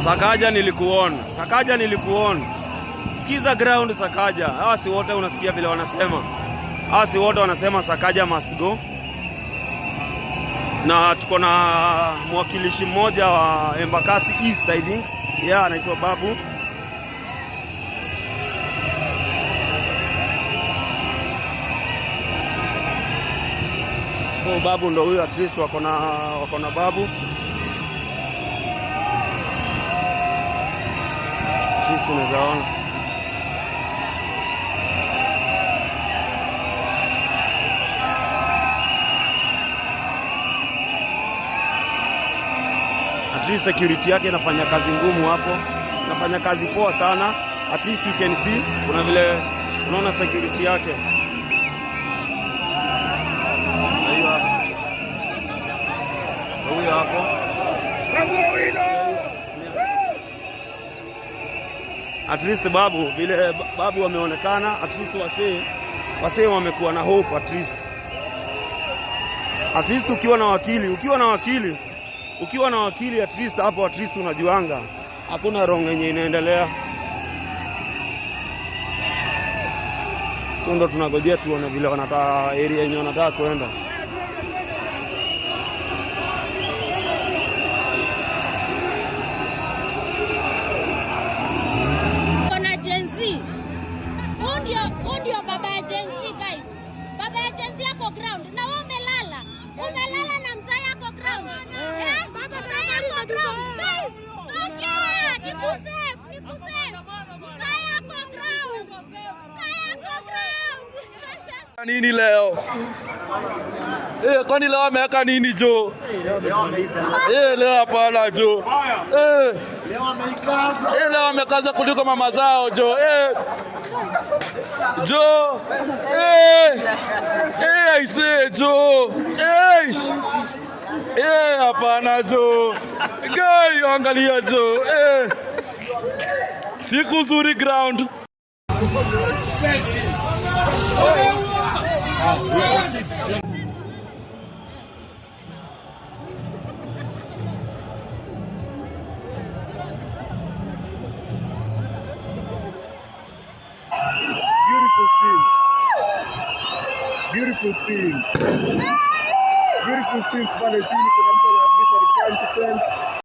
Sakaja, nilikuona. Sakaja, nilikuona. Sikiza ground, Sakaja. Hawa si wote unasikia vile wanasema? Hawa si wote wanasema Sakaja must go? Na tuko na mwakilishi mmoja wa Embakasi East, I think. Yeah, anaitwa Babu. So Babu ndo huyo, at least wako na Babu. At least unaweza ona. At least security yake inafanya kazi ngumu hapo, inafanya kazi poa sana. At least you can see, kuna vile unaona security yake. Na hiyo hapo, na huyo hapo. At least Babu, vile Babu wameonekana, at least wasee wamekuwa na hope at least. At least ukiwa na wakili, ukiwa na wakili, ukiwa na wakili, at least hapo, at least unajuanga hakuna wrong yenye inaendelea. So ndo tunagojea tuone vile wanataka, area yenye wanataka kwenda. Kona Gen Z. Huu ndio baba ya Gen Z, guys. Baba ya Gen Z yako ground na wewe umelala. Umelala na mzee yako ground. Eh? Mzee yako ground. Guys, tokea, nikusafe, nikusafe. Mzee yako ground. Mzee yako ground. Nini leo? Eh, kwani leo ameweka nini, jo? Eh, leo hapana, jo. Eh. Eh, leo amekaza kuliko mama zao, jo. Eh. Jo. Eh. Eh, aisee, jo. Eh. Eh, hapana, jo. Guy, angalia, jo. Eh. Siku nzuri ground. Beautiful scene. Beautiful scene. Beautiful scenes pale chini kuna mtu